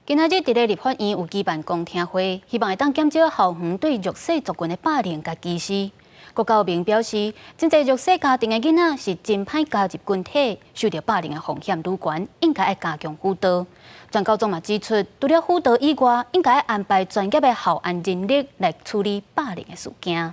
今仔日佇咧立法院有舉辦公聽會，希望會當減少校園對弱勢族群的霸凌佮歧視。郭教明表示，真濟弱勢家庭的囡仔是真歹加入群體，受著霸凌的風險愈懸，應該愛加強輔導。專教總嘛指出，除了輔導以外，應該愛安排專業的校安人力來處理霸凌的事件。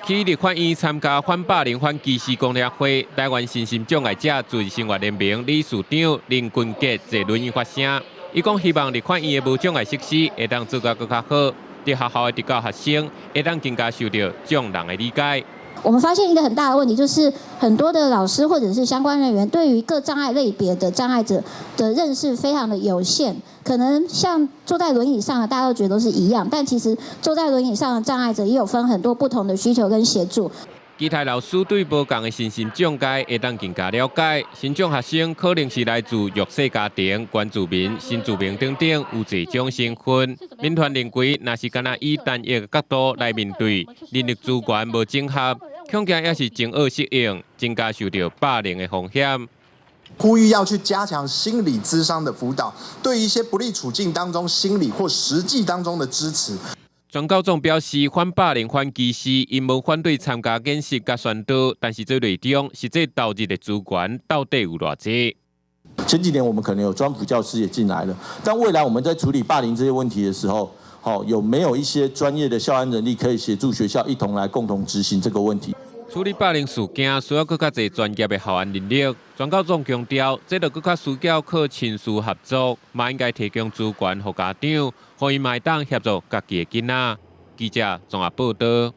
去立法院參加反霸凌、反歧視公聽會，台灣身心障礙者自治生活聯盟理事長林君傑坐輪椅發聲，伊講希望立法院的無障礙設施會當做甲閣較好，佇學校的特教學生會當更加受著眾人的理解。我們發現一個很大的問題，就是很多的老師或者是相關人員對於各障礙類別的障礙者的認識非常的有限。可能像坐在輪椅上的，大家都覺得都是一樣，但其實坐在輪椅上的障礙者也有分很多不同的需求跟協助。其他老師對無仝的身心障礙會當更加了解，身障學生可能是來自弱勢家庭、原住民、新住民等等，有濟種身份。民團認為，若是干焦以單一的角度來面對，人力資源無整合，恐驚也是前惡適應，增加受著霸凌的風險。呼籲要去加強心理諮商的輔導，對一些不利處境當中心理或實際當中的支持。專教總表示，反霸凌、反歧視，𪜶無反對參加演習佮宣導，但是這內中實際投入的資源到底有偌濟？前幾年我們可能有專輔教師也進來了，但未來我們在處理霸凌這些問題的時候，好，有沒有一些專業的校安人力可以協助學校一同來共同執行這個問題？處理霸凌事件需要閣較濟專業的校安人力。專教總強調，這著閣較需要靠親師合作，嘛應該提供資源予家長，予𪜶嘛會當協助家己的囡仔。記者綜合報導。